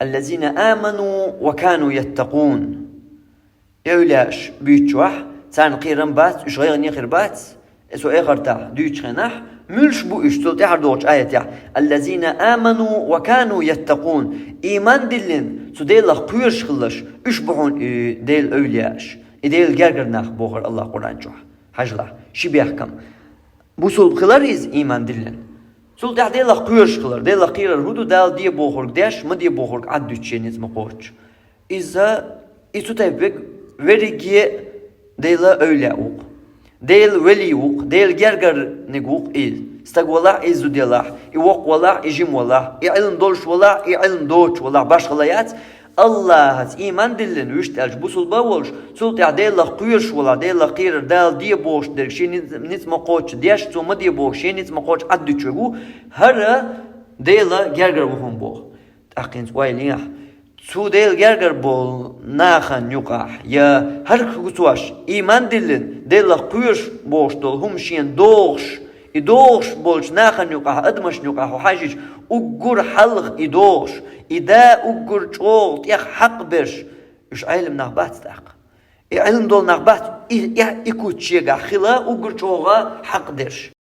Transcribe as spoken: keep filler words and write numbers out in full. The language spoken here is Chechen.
الذين آمنوا وكانوا يتقون. Эвлияаш буьйцучохь, царна кхерам бац, уьш гӀайгӀане хир бац, со эхартахь дуьйцучу хенахь, муьлш бу уьш, цул тӀаьхьара догӀучу аятехь: الذين آمنوا وكانوا يتقون. Ийман диллина, цу Делах кхоьруш хиларш, уьш бу хьуна и Делан эвлияаш, и Делан гергара нах, бохура Аллах Къуръан чохь. Хьажалахь, ши бехкам. Бусулба хилар иза, ийман диллина. Цул тӀаьхьа Делах кхоьруш хилар. Делах кхерар хӀун ду? Дала де бохург деш, ма де бохург Ӏад дуьтуш, шен ницкъ ма кхоччуш. Иза, и цу тайпа верг, верриге а Делан эвлия ву-кх. Делан вели ву-кх, Делан гергарниг ву-кх иза. Стаг валахь, иза зуда ялахь, и воккха валахь, и жима валахь, и Ӏилма долуш валахь, и Ӏилма доцуш валахь, башхалла яц. Аллахьаца ийман диллина, вуьшта аьлча бусулба а волуш, цул тӀаьхьа Делах кхоьруш валахь, Делах кхерар, Дала де бохуш дерг шен ниц-, ницкъ ма кхоччу деш, цо ма де бохуш шен ницкъ ма кхоччу Ӏад дуьтуш верг ву, хӀара Делан гергара ву хьуна боху. ТӀаккха хӀинца ойла ехьа. Цу Делан гергара болу нахана юкъахь, я хӀара гуцош, ийман диллина, Делах кхоьруш бохуш долу хӀума шена догӀуш, и догӀуш болчу нахана юкъахь, адамашна юкъахь хьо хьажийча, уггар хьалха и догӀуш, и да уггар чӀогӀа тӀех хьакъ берш, уьш Ӏелам нах бац тӀаккха. И Ӏилма долу нах бац, и, и, и куц шегахь хила уггар чӀогӀа хьакъ дерш.